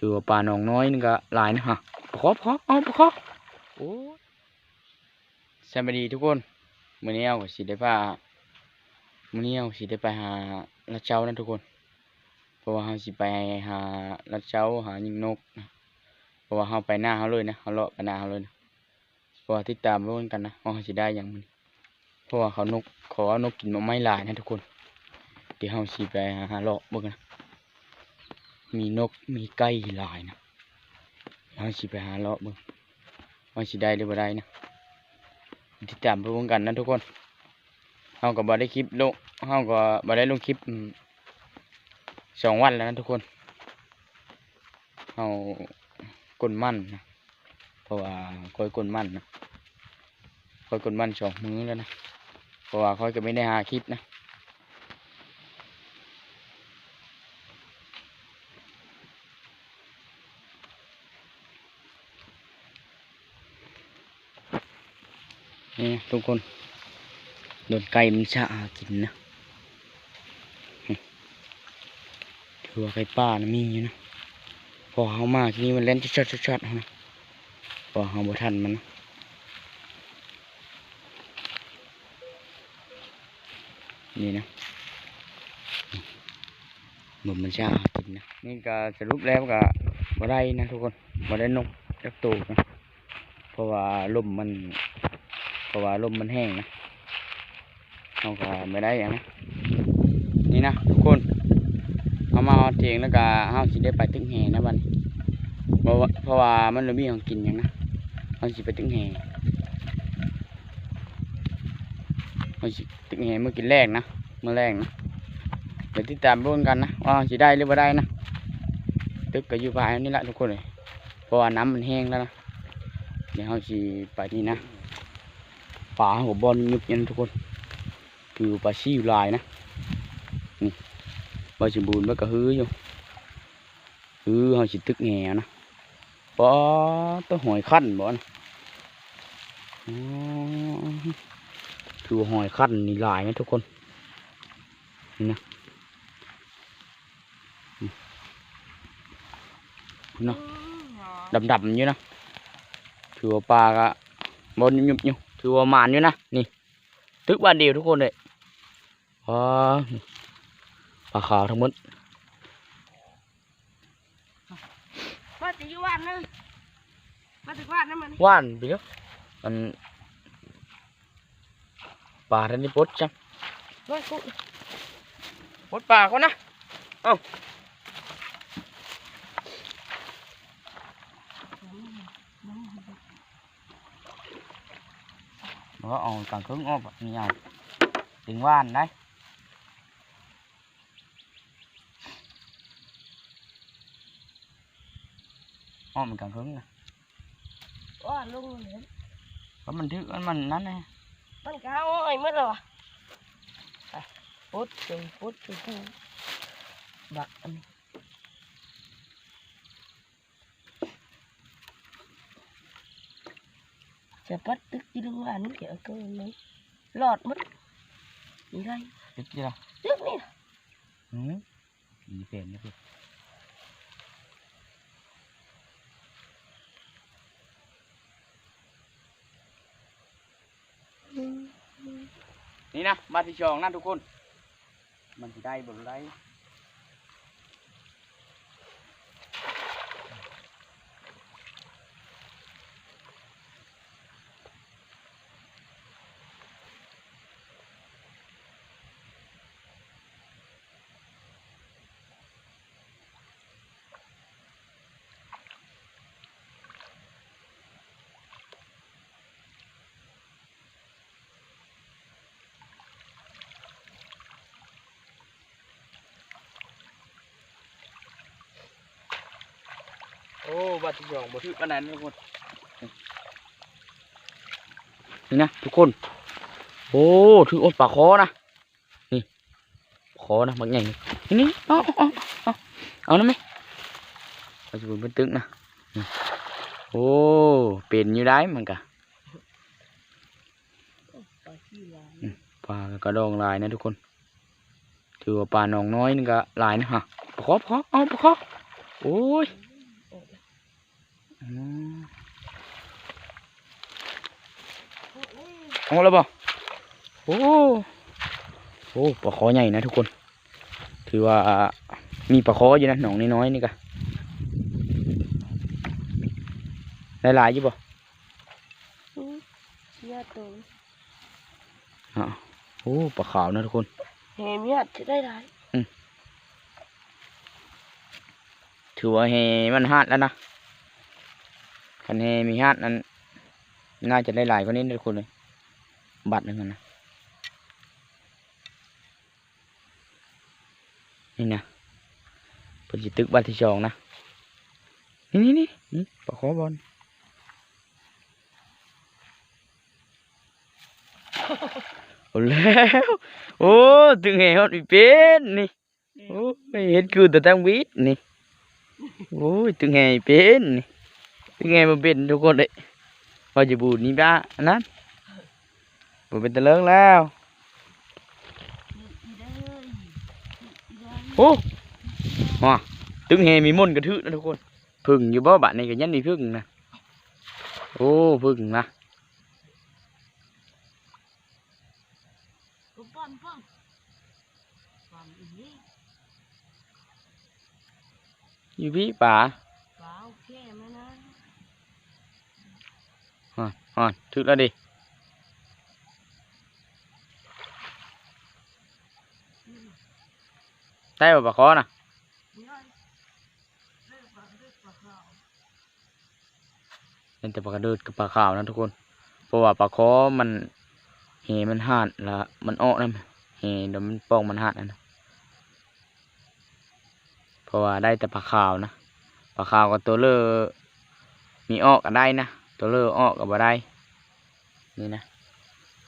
ຖືວ່າປາໜອງນ້ອຍນີ້ກໍຫຼາຍນະ. ຮະ ປາຄໍ ປາຄໍ ເອົາປາຄໍ. ໂອ້ຍ ສະບາຍດີທຸກຄົນ. ມື້ນີ້ເຮົາກໍຊິໄດ້ພາ ມື້ນີ້ເຮົາກໍຊິໄດ້ໄປຫາລັດເຊົານະທຸກຄົນ. ເພາະວ່າເຮົາຊິໄປຫາລັດເຊົາ ຫາຍິງນົກນະ. ເພາະວ່າເຮົາໄປນາເຮົາເລີຍນະ, ເຮົາເລາະໄປນາເຮົາເລີຍນະ. ເພາະວ່າຕິດຕາມເບິ່ງກັນນະ ວ່າເຮົາຊິໄດ້ຫຍັງມື້ນີ້. ເພາະວ່າເຂົານົກ ເຂົາເອົານົກກິນໝາກໄມ້ຫຼາຍນະທຸກຄົນ. ດຽວເຮົາຊິໄປຫາເລາະເບິ່ງນະ. ມີນົກ ມີໄກ່ຫຼາຍນະ. ເຮົາຊິໄປຫາເລາະເບິ່ງ ວ່າຊິໄດ້ຫຼືບໍ່ໄດ້ນະ. ຕິດຕາມໄປເບິ່ງກັນນະທຸກຄົນ. ເຮົາກໍບໍ່ໄດ້ຄລິບລົງ ເຮົາກໍບໍ່ໄດ້ລົງຄລິບ ອືມ ສອງວັນແລ້ວນະທຸກຄົນ. ເຮົາກົ້ນໝັ້ນນະ ເພາະວ່າຂ້ອຍກົ້ນໝັ້ນນະ ຂ້ອຍກົ້ນໝັ້ນສອງມື້ແລ້ວນະ ເພາະວ່າຂ້ອຍກໍບໍ່ໄດ້ຫາຄລິບນະ. ນີ້ນະທຸກຄົນ ໂດນໄກ່ມັນຊະຫາກິນນະ. ຖືວ່າໄກ່ປ່ານະມີຢູ່ນະ. ເພາະເຮົາມາທີ່ນີ້ມັນແລ່ນຈອດໆໆໆນະ. ເພາະເຮົາບໍ່ທັນມັນນະ. ນີ້ນະ ບໍ່ມັນຊະຫາກິນນະ. ນີ້ກໍສະຫຼຸບແລ້ວກໍບໍ່ໄດ້ນະທຸກຄົນ ບໍ່ໄດ້ນົກຈັກໂຕນະ. ເພາະວ່າລົມມັນ ເພາະວ່າລົມມັນແຮງນະ ເຮົາກໍບໍ່ໄດ້ຫຍັງນະ. ນີ້ນະທຸກຄົນ ເຮົາມາຮອດຖຽງແລ້ວກໍເຮົາຊິໄດ້ໄປຕຶກແຫນະບັດນີ້. ເພາະວ່າ ເພາະວ່າມັນບໍ່ມີຂອງກິນຫຍັງນະ ເຮົາຊິໄປຕຶກແຫ ເຮົາຊິຕຶກແຫມື້ກິນແລງນະ ມື້ແລງນະ. ດຽວຕິດຕາມເບິ່ງກັນນະ ວ່າເຮົາຊິໄດ້ຫຼືບໍ່ໄດ້ນະ. ຕຶກກໍຢູ່ພາຍນີ້ລະທຸກຄົນເອີຍ ເພາະວ່ານ້ຳມັນແຫ້ງແລ້ວນະ. ດຽວເຮົາຊິໄປນີ້ນະ ປາເຮົາກໍບ່ອນຍຸບຢູ່ນະທຸກຄົນ. ຄືປາຊິວຫຼາຍນະ. ນີ້ ບ່າວສົມບູນເພິ່ນກໍຮືຢູ່ ຄືເຮົາຊິຕຶກແຫນະ. ປາດໂທ້ ຫອຍຂັນບໍ່ນະ. ອໍ ຖືວ່າຫອຍຂັນນີ້ຫຼາຍນະທຸກຄົນ ນີ້ນະ. ພຸ້ນນະ ອືມ ດຳໆຢູ່ນະ. ຖືວ່າປາກະບໍ່ຍຸບໆຢູ່ ຖືວ່າໝານຢູ່ນະ. ນີ້ ຕຶກບາດດຽວທຸກຄົນເດ້. ອໍ ປາຂາວທັງໝົດ. ມາແຕ່ຢູ່ຫວ່ານເລີຍ ມາແຕ່ຫວ່ານນຳມັນ ຫວ່ານໄປເດີ. ອັນ ປາທັນໄດ້ປົດຊ້ຳ ໂອ້ຍ ປົດປາກ່ອນນະ. ເອົ້າ ບໍ່ເອົາກາງເຄິ່ງອອກ ນີ້ເອົາເຕັງຫວ່ານໄດ. ອ້ອມກາງເຄິ່ງນະ ອ້ອນລົງເລີຍ ກໍມັນຖືກ ມັນນັ້ນແຫຼະ ມັນກໍເອົາອ້ອຍໝົດແລ້ວວະ. ປົດເຊີຍ ປົດເຊີຍ ບັກອັນນີ້. ຈະປັດຕຶກຢູ່ເລື່ອງວ່ານີ້ ເອົາເກີນມັນລອດໝົດ ມີໄລ ຕຶກຢູ່ລະ ຕຶກນີ້ນະ. ອື ມີແປນຢູ່ ນີ້ນະ ບາດທີສອງນະທຸກຄົນ ມັນຊິໄດ້ບໍ່ໄດ້. ໂອ້ ບາດທີສອງບໍ່ຖືກປານໃດນະທຸກຄົນ. ນີ້ນະທຸກຄົນ ໂອ້ ຖືກ ໂອ້ ປາຄໍນະ ນີ້ ຄໍນະ ບັກໃຫຍ່ນີ້. ນີ້ ເອົາ ເອົາ ເອົາ ເອົານຳແມ່ ເອົາຊິເບິ່ງເພິ່ນຕຶກນະ. ນີ້ ໂອ້ ເປັນຢູ່ໄດ໋ມັນກະ ປາກະດອງຫຼາຍນະທຸກຄົນ. ຖືວ່າປາໜອງນ້ອຍນີ້ກໍຫຼາຍນະ. ຮະ ປາຄໍ ປາຄໍ ເອົາປາຄໍ. ໂອ້ຍ ອອກແລ້ວບໍ່? ໂອ້ ໂອ້ ປາຄໍ່ໃຫຍ່ນະທຸກຄົນ. ຖືວ່າມີປາຄໍ່ຢູ່ນະ ໜອງນ້ອຍໆນີ້ກະ ໄດ້ຫຼາຍຢູ່ບໍ່? ອືມ ເຍອະໂຕ. ອາ ໂອ້ ປາຂາວນະທຸກຄົນ. ແຫມີຫາດຈະໄດ້ຫຼາຍ. ອືມ ຖືວ່າແຫມັນຫາດແລ້ວນະ. ຄັນແຫມີຫາດນັ້ນ ໜ້າຈະໄດ້ຫຼາຍກວ່ານີ້ນະທຸກຄົນເອີຍ. ບາດໜຶ່ງຫັ້ນນະ. ນີ້ນະ ເພິ່ນຊິຕຶກບາດທີສອງນະ. ນີ້ໆໆ ປາຄໍ່ບ່ອນ. ເອົາແລ້ວ ໂອ້ ຕຶກແຫຮອດບໍ່ເປັນນີ້. ໂອ້ຍ ເຮັດຄືແຕ່ທາງວິດນີ້. ໂອ້ຍ ຕຶກແຫເປັນນີ້ ຕຶກແຫບໍ່ເປັນທຸກຄົນເອີຍ. ວ່າຈະບູດນີ້ບ້າອັນນັ້ນ ບໍ່ເປັນຕາເລີກແລ້ວ. ໂອ້ ຮະ ຕຶກແຫມີມົນກະຖືກນະທຸກຄົນ. ເພິ່ງຢູ່ບໍ່? ບາດນີ້ກະຍັນມີເພິ່ງນະ. ໂອ້ ເພິ່ງນະ. ຢູ່ພີ້ປາ ປາໂອເຄແມ່ນນະ. ຮອດ ຮອດ ຖືກແລ້ວເດ. ໄດ້ບໍ່ປາຄໍ່ນະ? ເຫັນແຕ່ປາກະເດີດກັບປາຂາວນະທຸກຄົນ. ເພາະວ່າປາຄໍ່ມັນ ແຫມັນຫາດລະມັນອອກນຳແຫ ແລ້ວມັນປ່ອງມັນຫາດຫັ້ນນະ. ເພາະວ່າໄດ້ແຕ່ປາຂາວນະ. ປາຂາວກັບໂຕເລີມີອອກກະໄດ້ນະ ໂຕເລີອອກກະບໍ່ໄດ້. ນີ້ນະ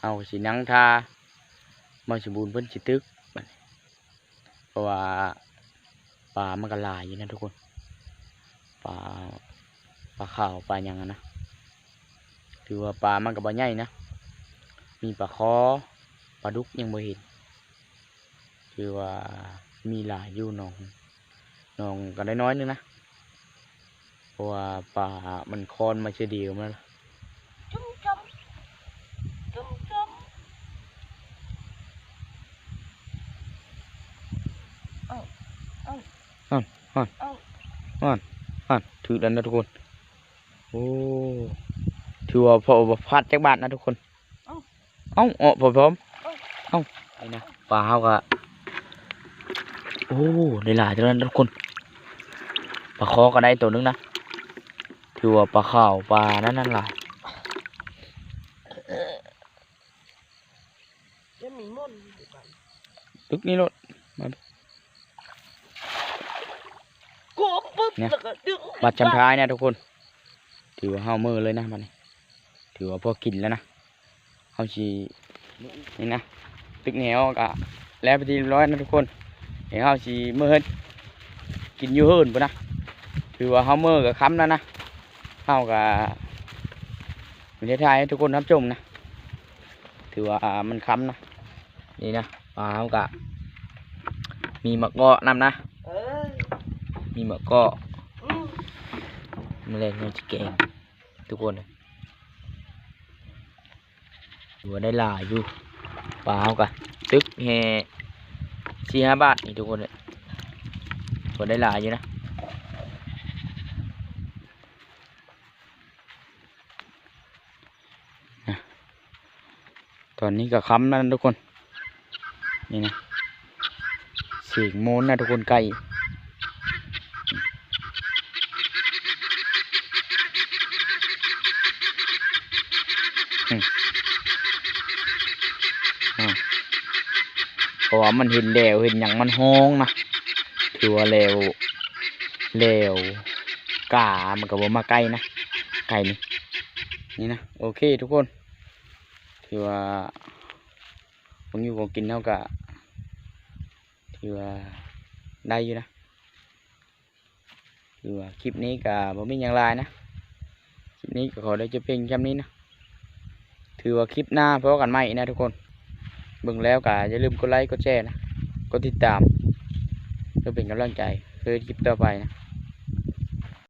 ເຮົາກະຊິນັ່ງຖ້າບ່າວສົມບູນເພິ່ນຊິຕຶກບາດນີ້. ເພາະວ່າປາມັນກະຫຼາຍຢູ່ນະທຸກຄົນ. ປາ ປາຂາວ ປາຫຍັງຫັ້ນນະ. ຖືວ່າປາມັນກະບໍ່ໃຫຍ່ນະ. ມີປາຄໍ່ ປາດຸກຍັງບໍ່ເຫັນ. ຖືວ່າມີຫຼາຍຢູ່ໜອງ. ໜອງກະໄດ້ນ້ອຍໜຶ່ງນະ. ເພາະວ່າປາມັນຄ້ອນມາເທື່ອດຽວມັນ ຈຸ້ມຈອມ ຈຸ້ມຈອມ. ເອົ້າ ເອົ້າ ຫັ້ນ ຫັ້ນ ເອົ້າ ຫັ້ນ ຫັ້ນ ຖືກແລ້ວນະທຸກຄົນ. ໂອ້ ຖືວ່າບໍ່ພາດຈັກບາດນະທຸກຄົນ. ເອົ້າ ເອົ້າ ອອກພ້ອມ ເອົ້າ ເອົ້າ ນີ້ນະ ປາເຮົາກະ ໂອ້ ໄດ້ຫຼາຍເທົ່ານັ້ນທຸກຄົນ. ປາຄໍ່ກະໄດ້ໂຕໜຶ່ງນະ. ຖືວ່າປາຂາວ ປານັ້ນນັ້ນຫຼາຍ. ຍັງມີມົນຢູ່ກັນ ຕຶກນີ້ໂລດ ມາ ກົບປຶບ ນີ້ ແລ້ວກະດຶງ ບາດຈຳທ້າຍນະທຸກຄົນ. ຖືວ່າເຮົາເມີເລີຍນະບາດນີ້ ຖືວ່າພໍກິນແລ້ວນະ. ເຮົາຊິ ນີ້ນະ ຕຶກແຫວກະແລ້ວເປັນທີ່ຮຽບຮ້ອຍນະທຸກຄົນ. ດຽວເຮົາຊິເມືອເຮັດກິນຢູ່ເຮືອນພຸ້ນນະ. ຖືວ່າເຮົາເມືອກະຄ່ຳແລ້ວນະ. ເຮົາກະບໍ່ໄດ້ຖ່າຍໃຫ້ທຸກຄົນຮັບຊົມນະ. ຖືວ່າມັນຄ່ຳນະ. ນີ້ນະ ປາເຮົາກະມີໝາກເກາະນຳນະ. ເອີ ມີໝາກເກາະ ອືມ ມື້ແລງເຮົາຊິແກງທຸກຄົນ. ຖືວ່າໄດ້ຫຼາຍຢູ່ ປາເຮົາກະຕຶກແຫ່ສີ່ຫ້າບາດນີ້ທຸກຄົນເອີຍ. ຖືວ່າໄດ້ຫຼາຍຢູ່ນະ. ນະ ຕອນນີ້ກະຄ່ຳແລ້ວນະທຸກຄົນ. ນີ້ນະ ສຽງໂມນນະທຸກຄົນ ໄກ່ ອືມ ອືມ ເພາະວ່າມັນເຫັນແຫຼວເຫັນຫຍັງມັນຮ້ອງນະ. ຖືວ່າແຫຼວ ແຫຼວກາມັນກະບໍ່ມາໃກ້ນະ ໄກ່ນີ້. ນີ້ນະ ໂອເຄທຸກຄົນ ຖືວ່າຂອງຢູ່ຂອງກິນເຮົາກະ ຖືວ່າໄດ້ຢູ່ນະ. ຖືວ່າຄລິບນີ້ກະບໍ່ມີຫຍັງຫຼາຍນະ. ຄລິບນີ້ກະຂໍໄດ້ຈົບພຽງສ່ຳນີ້ນະ. ຖືວ່າຄລິບໜ້າພໍ້ກັນໃໝ່ນະທຸກຄົນ. ເບິ່ງແລ້ວກະຢ່າລືມກົດໄລກ໌ ກົດແຊນະ ກົດຕິດຕາມ ເພື່ອເປັນກຳລັງໃຈເຮັດຄລິບຕໍ່ໄປນະ.